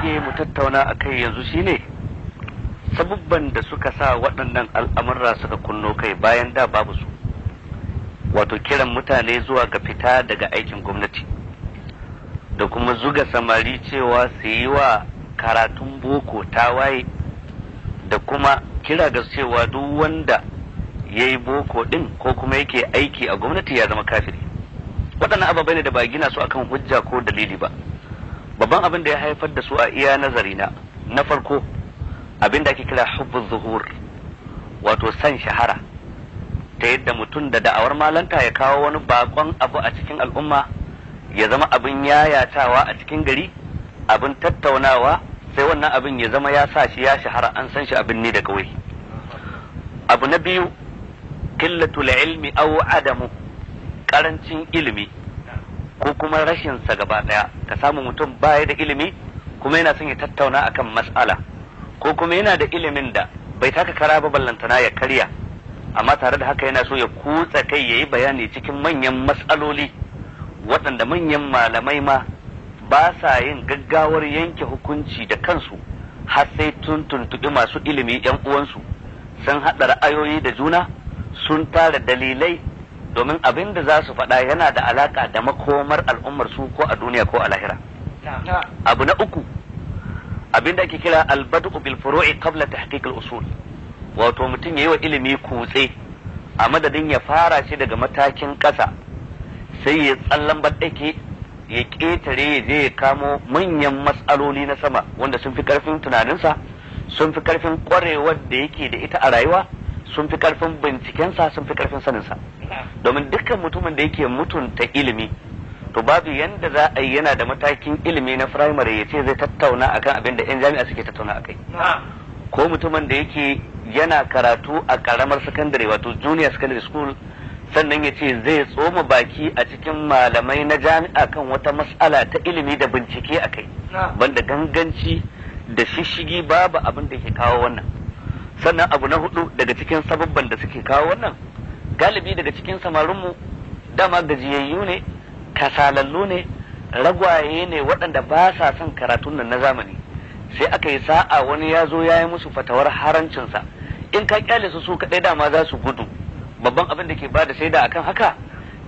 rage mu tattauna a kai yanzu shine sabubban da suka sa waɗannan al'amurra suka kunno kai bayan da babu su, wato kiran mutane zuwa ga fita daga aikin gwamnati da kuma zuga samari cewa su yi wa karatun boko tawaye, da kuma kira ga cewa duk wanda ya yi boko ɗin ko kuma yake aiki a gwamnati ya zama kafiri. Waɗannan ababai ne da ba gina su akan hujja ko dalili ba. Babban abin da ya haifar da su a iya nazari na na farko, abin da ake kira hubbu zuhur, wato san shahara, ta yadda mutum da da'awar malanta ya kawo wani bakon abu a cikin al'umma ya zama abin yayatawa a cikin gari, abin tattaunawa, sai wannan abin ya zama ya sa shi ya shahara, an san shi abin ne da kawai. Abu na biyu, killatul ilmi aw adamu, karancin ilimi ko kuma rashin sa gaba daya. Ka samu mutum baya da ilimi kuma yana son ya tattauna akan mas'ala, ko kuma yana da ilimin da bai taka kara ba ballantana ya karya, amma tare da haka yana so ya kutsa kai yayi bayani cikin manyan mas'aloli waɗanda manyan malamai ma ba sa yin gaggawar yanke hukunci da kansu har sai tun tuntuɓi masu ilimi yan uwansu, sun haɗa ra'ayoyi da juna, sun tara dalilai, domin abin da za su faɗa yana da alaƙa da makomar al'ummar su ko a duniya ko a lahira. Abu na uku, abin da ake kira albadu bil furu'i qabla tahqiq al usul, wato mutum yayi wa ilimi kutse a madadin ya fara shi daga matakin ƙasa, sai ya tsallan baɗake ya ƙetare ya je ya kamo manyan matsaloli na sama wanda sun fi ƙarfin tunaninsa, sun fi ƙarfin ƙwarewar da yake da ita a rayuwa, sun fi ƙarfin bincikensa, sun fi ƙarfin saninsa. Domin dukkan mutumin da yake mutunta ilimi, to babu yanda za a yi yana da matakin ilimi na firamare ya ce zai tattauna akan abin da 'yan jami'a suke tattauna akai. Ko mutumin da yake yana karatu a karamar sakandare, wato junior secondary school, sannan ya ce zai tsoma baki a cikin malamai na jami'a kan wata mas'ala ta ilimi da bincike a kai, banda ganganci da shishigi babu abin da ke kawo wannan. Sannan abu na hudu daga cikin sababban da suke kawo wannan, galibi daga cikin samarinmu dama gajiyayyu ne, kasalallu ne, ragwaye ne, waɗanda ba sa son karatun nan na zamani. Sai aka yi sa'a wani ya zo ya yi musu fatawar harancinsa. In ka kyale su su kaɗai dama za su gudu. Babban abin da ke bada shaida akan haka,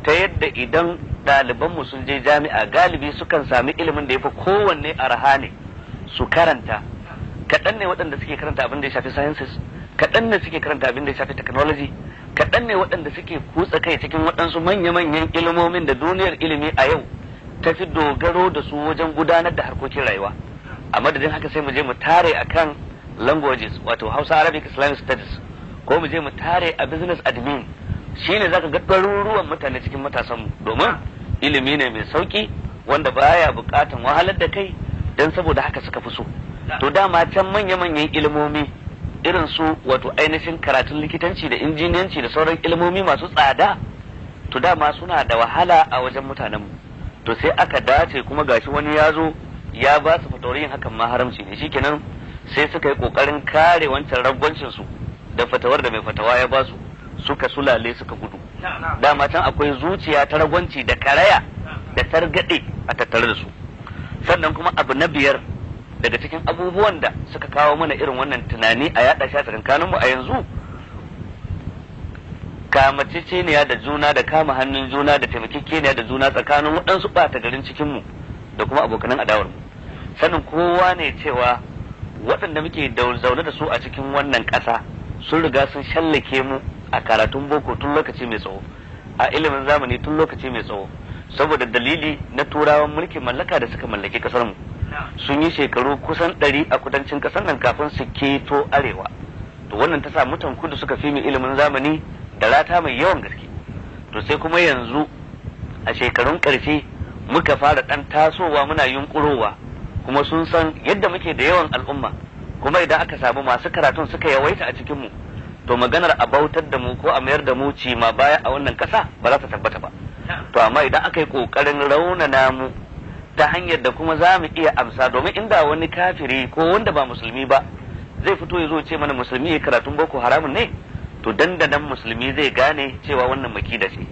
ta yadda idan ɗalibanmu sun je jami'a galibi sukan sami ilimin da ya fi kowanne arha ne su karanta. Kaɗan ne waɗanda suke karanta abin da ya shafi sciences, kaɗan ne suke karanta abin da ya shafi technology, kaɗan ne waɗanda suke kutsa kai cikin waɗansu manya-manyan ilimomin da duniyar ilimi a yau ta fi dogaro da su wajen gudanar da harkokin rayuwa. A madadin haka sai mu je mu tare akan languages, wato Hausa, Arabic, Islamic studies, ko mu je mu tare a business admin. Shine zaka ga ɗaruruwan mutane cikin matasanmu, domin ilimi ne mai sauki wanda baya buƙatan wahalar da kai, don saboda haka suka fi so. To dama can manya-manyan ilimomi irin su wato ainihin karatun likitanci da injiniyanci da sauran ilimomi masu tsada, to dama suna da wahala a wajen mutanenmu. To sai aka dace kuma gashi wani ya zo ya ba su fatawar yin hakan ma haramci ne, shikenan sai suka yi kokarin kare wancan ragwancin su da fatawar da mai fatawa ya ba su, suka sulale suka gudu. Dama can akwai zuciya ta ragwanci da karaya da targaɗe a tattare da su. Sannan kuma abu na biyar daga cikin abubuwan da suka kawo mana irin wannan tunani a yaɗa shi a tsakankaninmu a yanzu, kamaceceniya da juna da kama hannun juna da taimakekeniya da juna tsakanin waɗansu ɓata garin cikinmu da kuma abokanan adawarmu. Sanin kowa ne cewa waɗanda muke zaune da su a cikin wannan ƙasa sun riga sun shallake mu a karatun boko tun lokaci mai tsawo, a ilimin zamani tun lokaci mai tsawo, saboda dalili na turawan mulkin mallaka da suka mallaki ƙasar mu. Sun yi shekaru kusan 100 a kudancin ƙasar nan kafin su keto arewa. To wannan ta sa mutan kudu suka fi mu ilimin zamani da rata mai yawan gaske. To sai kuma yanzu a shekarun ƙarshe muka fara ɗan tasowa muna yunƙurowa, kuma sun san yadda muke da yawan al'umma, kuma idan aka samu masu karatun suka yawaita a cikinmu, to maganar a bautar da mu ko a mayar da mu ci ma baya a wannan ƙasa ba za ta tabbata ba. To amma idan aka yi ƙoƙarin raunana mu ta hanyar da kuma za mu iya amsa, domin inda wani kafiri ko wanda ba musulmi ba zai fito ya zo ce mana musulmi ya karatun boko haramun ne, to dandanan musulmi zai gane cewa wannan makida ce.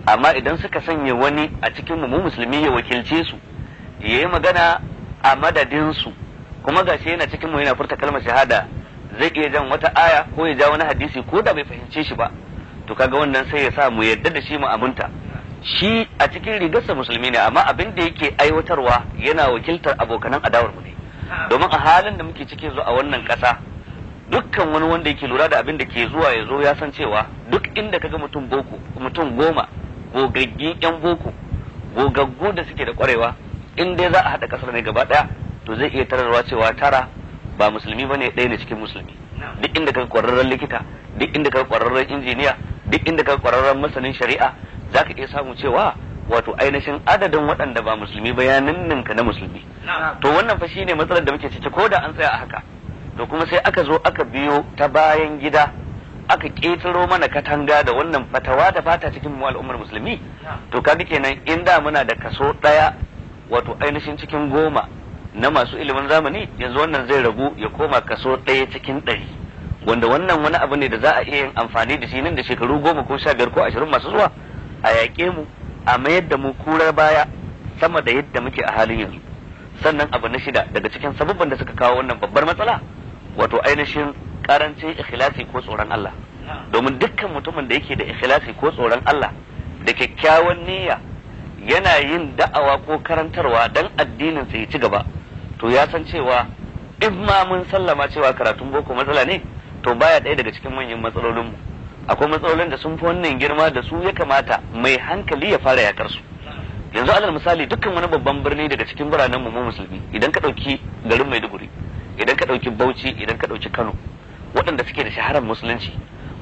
Amma idan suka sanya wani a cikin mu musulmi ya wakilce su, ya yi magana a madadin su, Kuma gashi yana cikin mu yana furta kalmar shahada, zai iya jan wata aya ko ya ja wani hadisi ko da bai fahimce shi ba, to kaga wannan sai ya sa mu yarda da shi mu aminta. Shi a cikin rigarsa musulmi ne, amma abin da yake aiwatarwa yana wakiltar abokanan adawar mu ne. Domin a halin da muke ciki yanzu a wannan ƙasa, dukkan wani wanda yake lura da abin da ke zuwa ya zo ya san cewa duk inda kaga mutum boko, mutum 10 gogaggin yan boko, gogaggu da suke da kwarewa, in dai za a haɗa ƙasar ne gaba ɗaya, to zai iya tararwa cewa 9 ba musulmi bane, 1 ne cikin musulmi. Duk inda kaga kwararren likita, duk inda kaga kwararren injiniya, duk inda kaga kwararren masanin shari'a, zaka iya samu cewa wato ainihin adadin waɗanda ba musulmi ba ya ninninka na musulmi. To wannan fa shine matsalar da muke ciki, ko da an tsaya a haka. To kuma sai aka zo aka biyo ta bayan gida, aka ƙetaro mana katanga da wannan fatawa da fata cikin mu al'ummar musulmi. To kaga kenan inda muna da kaso 1 wato ainihin cikin 10 na masu ilimin zamani, yanzu wannan zai ragu ya koma kaso 1 cikin 100, wanda wannan wani abu ne da za a iya yin amfani da shi nan da shekaru 10 ko 15 ko 20 masu zuwa, a yaƙe mu, a mayar da mu kurar baya sama da yadda muke a halin yanzu. Sannan abu na 6 daga cikin sababban da suka kawo wannan babbar matsala, wato ainihin karancin ikhlasi ko tsoron Allah. Domin dukkan mutumin da yake da ikhlasi ko tsoron Allah da kyakkyawan niyya, yana yin da'awa ko karantarwa dan addinin sa ya ci gaba, to ya san cewa in ma mun sallama cewa karatun boko matsala ne, to baya ɗaya daga cikin manyan matsalolinmu. Akwai matsalolin da sun fi wannan girma da su ya kamata mai hankali ya fara yakar su. Yanzu alal misali, dukkan wani babban birni daga cikin biranen mu musulmi, idan ka ɗauki garin Maiduguri, idan ka ɗauki Bauchi, idan ka ɗauki Kano, waɗanda suke da shaharar musulunci,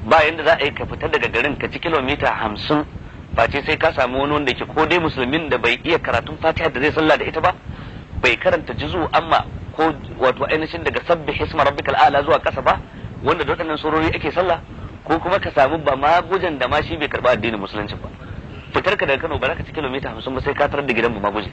ba yanda za a yi ka fita daga garin ka ci kilomita 50 face sai ka samu wani wanda ke ko dai musulmin da bai iya karatun Fatiha da zai sallah da ita ba, bai karanta juzu amma ko wato ainihin daga sabbih isma rabbikal a'la zuwa ƙasa ba, wanda da waɗannan surori ake sallah, ko kuma ka samu ba ma gujan da ma shi bai karba addinin musulunci ba. Fitar ka daga Kano ba za ka ci kilomita 50 ba sai ka tarar da gidan mu maguje.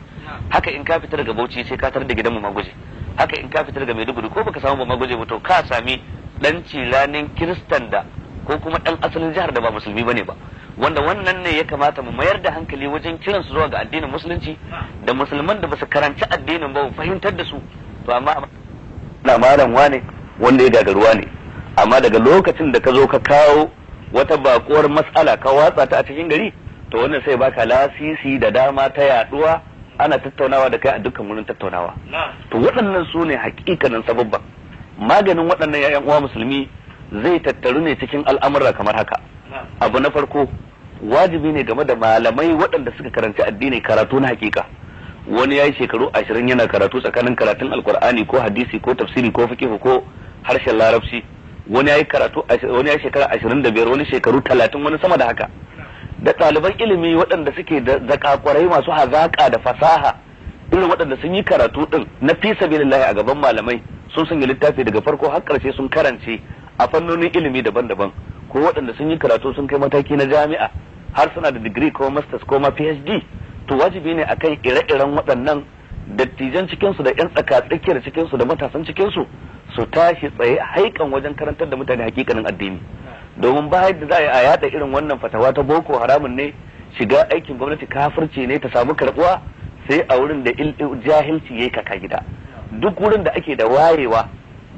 Haka in ka fita daga Bauchi sai ka tarar da gidan mu maguje. Haka in ka fita daga Maiduguri ko baka samu ba maguje ba, to ka sami dan cilanin kiristan da ko kuma dan asalin jihar da ba musulmi bane ba, wanda wannan ne ya kamata mu mayar da hankali wajen kiran su zuwa ga addinin musulunci, da musulman da basu karanci addinin ba mu fahimtar da su. To amma na malam wane wanda ya gagaruwa ne, amma daga lokacin da ka zo ka kawo wata bakuwar mas'ala ka watsa ta a cikin gari, to wannan sai baka lasisi da dama ta yaduwa, ana tattaunawa da kai a dukkan wurin tattaunawa. To waɗannan su ne hakikanin sababban. Maganin waɗannan yayan uwa musulmi zai tattaru ne cikin al'amura kamar haka. Abu na farko, wajibi ne game da malamai waɗanda suka karanci addini karatu na hakika. Wani ya yi shekaru 20 yana karatu tsakanin karatun alkur'ani ko hadisi ko tafsiri ko fiqh ko harshen larabci, wani ya yi karatu, wani ya shekara 25, wani shekaru 30, wani sama da haka. Da ɗaliban ilimi waɗanda suke da zakakwarai masu hazaƙa da fasaha, irin waɗanda sun yi karatu ɗin na fi sabilillahi a gaban malamai, sun sanya littafi daga farko har ƙarshe sun karance a fannonin ilimi daban-daban, ko waɗanda sun yi karatu sun kai mataki na jami'a har suna da digiri ko masters ko ma PhD. To wajibi ne akan ire-iren waɗannan dattijan cikinsu da 'yan tsaka-tsakiyar cikinsu da matasan cikinsu su tashi tsaye haikan wajen karantar da mutane hakikanin addini. Domin ba yadda za a yada irin wannan fatawa ta boko haramun ne, shiga aikin gwamnati kafirci ne, ta samu karbuwa sai a wurin da jahilci yayi kaka gida. Duk wurin da ake da wayewa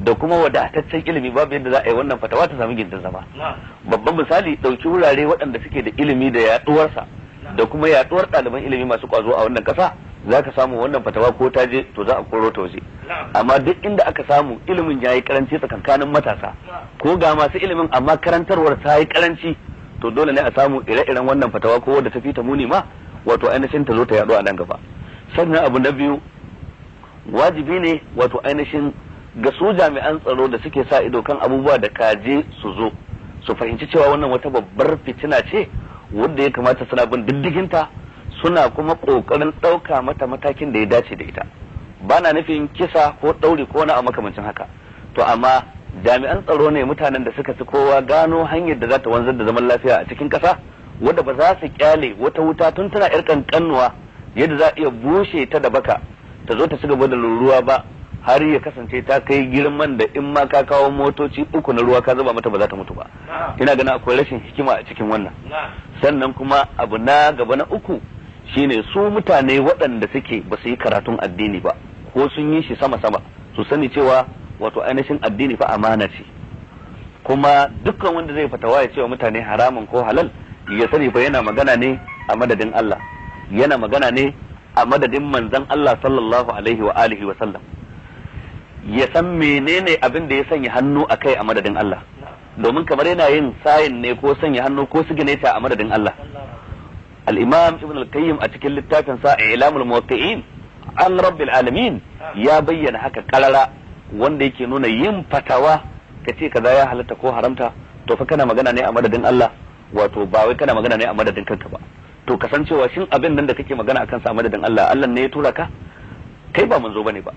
da kuma wadataccen ilimi, babu yadda za a yi wannan fatawa ta samu gindin zama. Babban misali, ɗauki wurare waɗanda suke da ilimi da yaduwarsa da kuma yaduwar ɗaliban ilimi masu kwazo a wannan ƙasa, za ka samu wannan fatawa ko ta je to za a koro ta waje. Amma duk inda aka samu ilimin ya yi karanci tsakankanin matasa, ko ga masu ilimin amma karantarwar ta yi karanci, to dole ne a samu ire-iren wannan fatawa ko wadda ta fi ta muni ma, wato ainihin ta zo ta yaɗu a nan gaba. Sannan abu na biyu, wajibi ne wato ainihin ga su jami'an tsaro da suke sa ido kan abubuwa da kaje su zo su fahimci cewa wannan wata babbar fitina ce wadda ya kamata suna bin diddiginta, suna kuma kokarin ɗauka mata matakin da ya dace da ita. Ba na nufin kisa ko ɗauri ko wani abu makamancin haka, to amma jami'an tsaro ne mutanen da suka fi kowa gano hanyar da za ta wanzar da zaman lafiya a cikin ƙasa, wadda ba za su kyale wata wuta tun tana yar kankanuwa yadda za a iya bushe ta da baka ta zo ta ci gaba da ruruwa ba, har ya kasance ta kai girman da in ma ka kawo motoci 3 na ruwa ka zuba mata ba za ta mutu ba. Ina ganin akwai rashin hikima a cikin wannan. Sannan kuma abu na gaba na 3 shine su mutane waɗanda suke ba su yi karatun addini ba ko sun yi shi sama-sama, Su sani cewa wato ainihin addini fa amana ce, kuma dukkan wanda zai fatawa ya cewa mutane haramun ko halal, ya sani fa yana magana ne a madadin Allah, yana magana ne a madadin manzon Allah sallallahu alaihi wa alihi wa sallam. Ya san menene abin da ya sanya hannu a kai a madadin Allah, domin kamar yana yin sayin ne ko sanya hannu ko sigineta a madadin Allah. Al-imam Ibn al-Qayyim a cikin littafin sa I'lamul Muwaqqi'in an Rabbil Alamin ya bayyana haka karara, wanda yake nuna yin fatawa ka ce kaza ya halatta ko haramta, to fa kana magana ne a madadin Allah, wato ba wai kana magana ne a madadin kanka ba. To kasancewa shin abin nan da kake magana akan sa a madadin Allah, Allah ne ya tura ka? Kai ba manzo bane ba.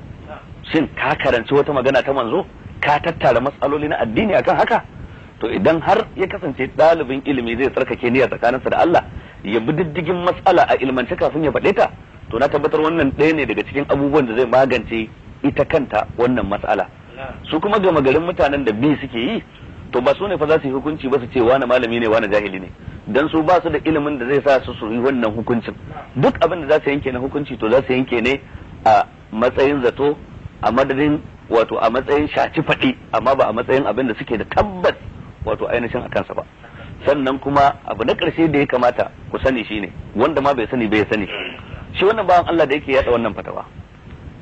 Shin ka karanci wata magana ta manzo? Ka tattara matsaloli na addini akan haka? To idan har ya kasance ɗalibin ilimi zai tsarkake niyya tsakaninsa da Allah, ya bi diddigin matsala a ilmance kafin ya faɗe ta, to na tabbatar wannan ɗaya ne daga cikin abubuwan da zai magance ita kanta wannan matsala. Su kuma gama garin mutanen da bi suke yi, to ba su ne fa za su yi hukunci ba su ce wani malami ne wani jahili ne, dan su ba su da ilimin da zai sa su su yi wannan hukuncin. Duk abin da za su yanke na hukunci, to za su yanke ne a matsayin zato, a madadin wato a matsayin shaci faɗi, amma ba a matsayin abin da suke da tabbas wato ainihin a kansa ba. Sannan kuma abu na ƙarshe da ya kamata ku sani shine, wanda ma bai sani bai sani, shi wannan bawan Allah da yake yada wannan fatawa,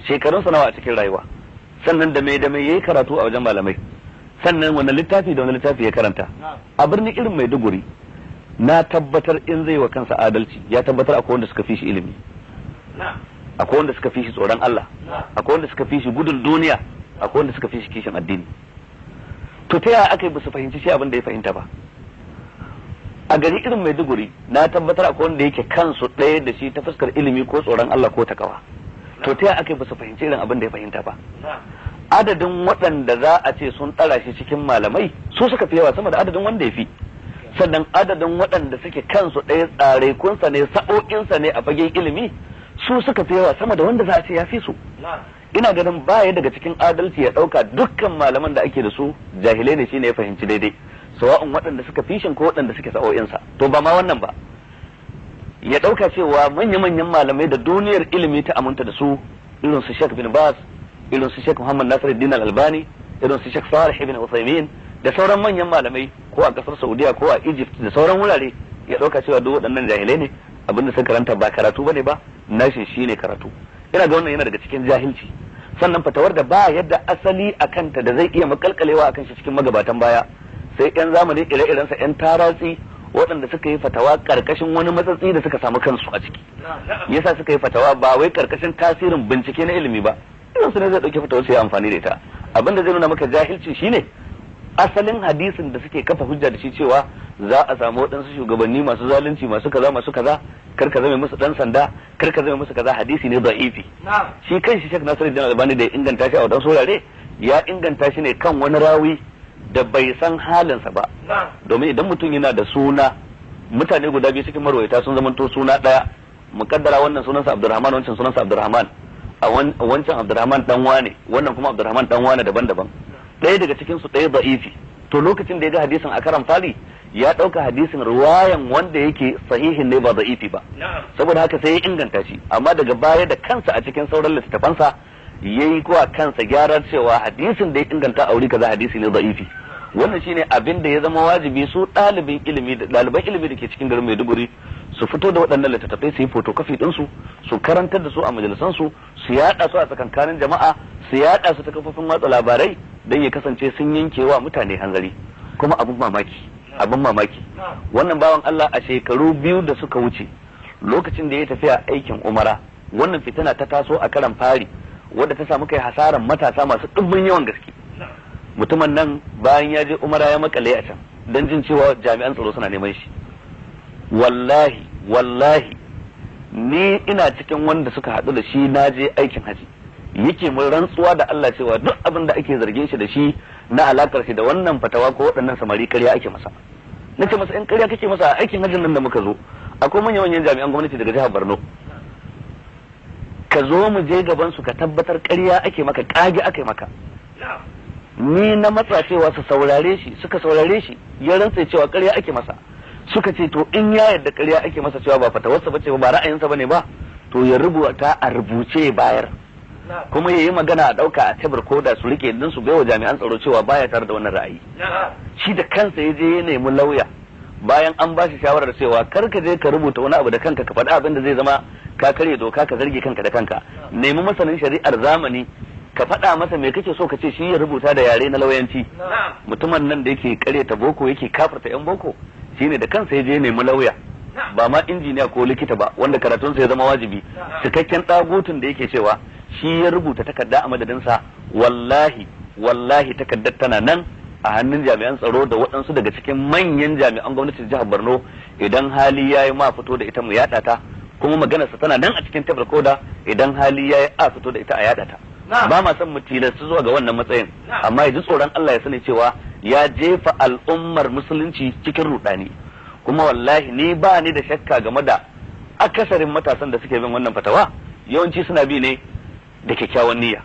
shekarunsa nawa a cikin rayuwa, sannan da mai yayi karatu a wajen malamai, sannan wani littafi da wani littafi ya karanta a birnin irin Maiduguri. Na tabbatar in zai wa kansa adalci, ya tabbatar akwai wanda suka fi shi ilimi, akwai wanda suka fi shi tsoron Allah, akwai wanda suka fi shi gudun duniya, akwai wanda suka fi shi kishin addini. To ta yaya aka yi ba su fahimci shi abin da ya fahimta ba? A gari irin Maiduguri na tabbatar akwai wanda yake kansu ɗaya da shi ta fuskar ilimi ko tsoron Allah ko takawa. To ta yaya aka yi ba su fahimci irin abin da ya fahimta ba? Adadin waɗanda za a ce sun ɗara shi cikin malamai su suka fi yawa sama da adadin wanda ya fi. Sannan adadin waɗanda suke kansu ɗaya tsare kunsa ne sa'o'insa ne a fagen ilimi su suka fi yawa sama da wanda za a ce ya fi su. Ina ganin baya daga cikin adalci ya ɗauka dukkan malaman da ake da su jahilai ne shine ya fahimci daidai, sawa'un waɗanda suka fishin ko waɗanda suke sa'o'insa. To ba ma wannan ba, ya ɗauka cewa manya-manyan malamai da duniyar ilimi ta aminta da su, irin su Sheikh bin Baz, irin su Sheikh Muhammad Nasiruddin Al-Albani, irin su Sheikh Salih ibn Uthaymeen da sauran manyan malamai ko a kasar Saudiya ko a Egypt da sauran wurare, ya ɗauka cewa duk waɗannan jahilai ne, abinda suka karanta ba karatu bane ba, nashin shine karatu. Ina ga wannan yana daga cikin jahilci. Sannan fatawar da ba yadda asali a kanta da zai iya makalkalewa akan shi cikin magabatan baya, sai yan zamani ire-irensa yan taratsi waɗanda suka yi fatawa karkashin wani matsatsi da suka samu kansu a ciki, yasa suka yi fatawa ba wai karkashin tasirin bincike na ilimi ba. Irin su ne zai ɗauki fatawar su yi amfani da ita. Abinda zai nuna maka jahilci shine asalin hadisin da suke kafa hujja da shi cewa za a samu waɗansu shugabanni masu zalunci masu kaza masu kaza, kar ka zame musu dan sanda, kar ka zame musu kaza, hadisi ne da'ifi. Shi kanshi Sheikh Nasiruddin Albani da ya inganta shi a wadansu wurare, ya inganta shi ne kan wani rawi da bai san halinsa ba. Domin idan mutum yana da suna, mutane guda biyu cikin marwaita sun zamanto suna ɗaya, mukaddara wannan sunansa Abdurrahman, wancan sunansa Abdurrahman, a wancan Abdurrahman dan wane, wannan kuma Abdurrahman dan wane daban-daban, ɗaya daga cikin su ɗaya da'ifi. To lokacin da ya ga hadisin a karan fari, ya ɗauka hadisin ruwayan wanda yake sahihin ne ba da'ifi ba, saboda haka sai ya inganta shi. Amma daga baya da kansa a cikin sauran littattafansa yayi kuwa kansa gyarar cewa hadisin da ya inganta a wuri kaza hadisi ne da'ifi. Wannan shine abin da ya zama wajibi su ɗalibin ilimi da ɗaliban ilimi da ke cikin garin Maiduguri su fito da waɗannan littattafai, su yi photocopy ɗinsu, su karantar da su a majalisansu, su yaɗa su a tsakankanin jama'a, su yaɗa su ta kafofin watsa labarai, don ya kasance sun yanke wa mutane hanzari. Kuma abin mamaki, abin mamaki, wannan bawan Allah a shekaru biyu da suka wuce, lokacin da ya tafiya aikin umara, wannan fitina ta taso a karan fari, wadda ta samu kai hasaran matasa masu ɗumbin yawan gaske. Mutumin nan bayan ya je umara ya makale a can don jin cewa jami'an tsaro suna neman shi. Wallahi wallahi ni ina cikin wanda suka haɗu da shi, na je aikin haji, yake mun rantsuwa da Allah cewa duk abin da ake zargin shi da shi na alakar shi da wannan fatawa ko waɗannan samari ƙarya ake masa. Nace masa in ƙarya kake masa, a aikin hajjin nan da muka zo akwai manyan manyan jami'an gwamnati daga jihar Borno, ka zo mu je gaban su ka tabbatar ƙarya ake maka, ƙage ake maka. Ni na matsa cewa su saurare shi, suka saurare shi, ya rantse cewa ƙarya ake masa. Suka ce to in ya yarda ƙarya ake masa cewa ba fatawarsa bace ba, ba ra'ayinsa bane ba, to ya rubuta a rubuce bayar. Kuma yayi magana a dauka a tabar koda su rike din su baiwa jami'an tsaro cewa baya tare da wannan ra'ayi. Shi da kansa ya je ya nemi lauya bayan an ba shi shawarar cewa kar ka je ka rubuta wani abu da kanka ka faɗi abin da zai zama ka karya doka ka zarge kanka da kanka, nemi masanin shari'ar zamani ka faɗa masa me kake so ka ce shi ya rubuta da yare na lauyanci. Mutumin nan da yake karyata boko yake kafirta yan boko shine da kansa ya je nemi lauya, ba ma injiniya ko likita ba wanda karatunsa ya zama wajibi, cikakken ɗagutun da yake cewa shi ya rubuta takarda a madadinsa. Wallahi wallahi takardar tana nan a hannun jami'an tsaro da waɗansu daga cikin manyan jami'an gwamnatin jihar Borno. Idan hali yayi ma fito da ita mu yaɗa ta, kuma maganarsa tana nan a cikin tabar koda, idan hali yayi a fito da ita a yaɗa ta. Ba ma son mu tilasta zuwa ga wannan matsayin, amma ya ji tsoron Allah ya sani cewa ya jefa al'ummar musulunci cikin rudani. Kuma wallahi ni ba ni da shakka game da akasarin matasan da suke bin wannan fatawa, yawanci suna bi ne da kyakkyawan niyya,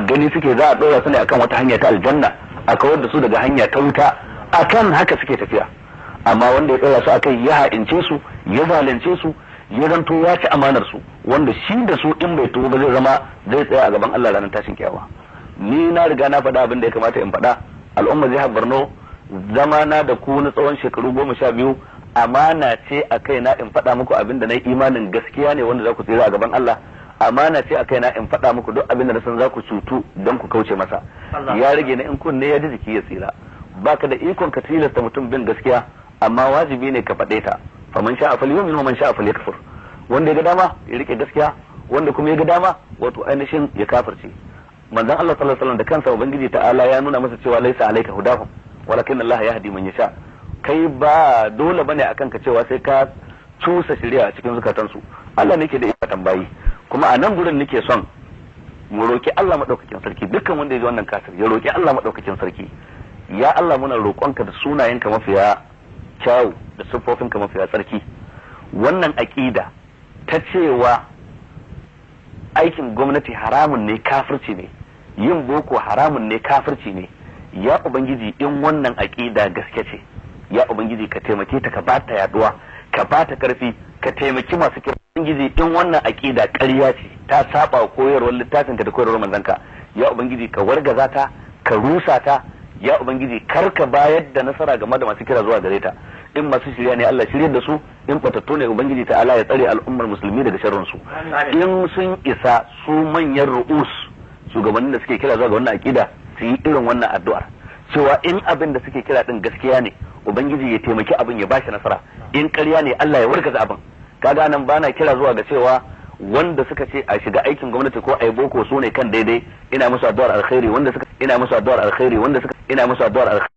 gani suke za a ɗora su ne akan wata hanya ta aljanna, a kawar da su daga hanya ta wuta, akan haka suke tafiya. Amma wanda ya ɗora su akai ya ha'ince su, ya zalunce su, ya zanto ya ci amanar su, wanda shi da su in bai tuba ba zai zama zai tsaya a gaban Allah ranar tashin kiyama. Ni na riga na faɗa abin da ya kamata in faɗa. Al'ummar jihar Borno, zama na da ku na tsawon shekaru 12 amana ce a kaina in faɗa muku abin da na imanin gaskiya ne wanda za ku tsira a gaban Allah. Amana ce a kaina in faɗa muku duk abin da na san za ku cutu don ku kauce masa. Ya rage na in kunne ya ji jiki ya tsira. Baka da ikon ka tilasta mutum bin gaskiya, amma wajibi ne ka faɗe ta. Faman sha'a falyu'min wa man sha'a falyakfur. Wanda ya ga dama ya rike gaskiya, wanda kuma ya ga dama wato ainihin ya kafirce. Manzon Allah sallallahu alaihi wasallam da kansa ubangiji ta'ala ya nuna masa cewa laisa alayka hudahum walakin Allah yahdi man yasha. Kai ba dole bane akan ka cewa sai ka cusa shari'a a cikin zukatansu. Allah ne ke da ikon tambayi. Kuma a nan gurin nake son mu roki Allah madaukakin sarki, dukkan wanda ya ji wannan kasir ya roki Allah madaukakin sarki, ya Allah muna roƙonka da sunayenka mafiya kyawu da siffofinka mafiya tsarki. Wannan aƙida ta cewa aikin gwamnati haramun ne kafirci ne, yin boko haramun ne kafirci ne, ya ubangiji in wannan aƙida gaske ce, ya ubangiji ka taimake ta, ka ba ta yaduwa, ka ba ta karfi, ka taimaki masu kira. Ubangiji in wannan aƙida ƙarya ce, ta saba koyarwar littafinka da koyarwar manzanka, ya ubangiji ka wargaza ta, ka rusa ta, ya ubangiji kar ka bayar da nasara game da masu kira zuwa gare ta. In masu shirya ne Allah shiryar da su, in batattu ne ubangiji ta Allah ya tsare al'ummar musulmi daga sharrin su. In sun isa su manyan ru'us shugabannin da suke kira zuwa ga wannan aƙida su yi irin wannan addu'ar cewa in abin da suke kira din gaskiya ne ubangiji ya taimaki abin ya bashi nasara, in ƙarya ne Allah ya wargaza abin. Kaga nan bana kira zuwa ga cewa wanda suka ce a shiga aikin gwamnati ko ai boko su ne kan daidai, ina musu addu'ar alkhairi wanda suka ina musu addu'ar alkhairi wanda suka ina musu addu'ar alkhairi.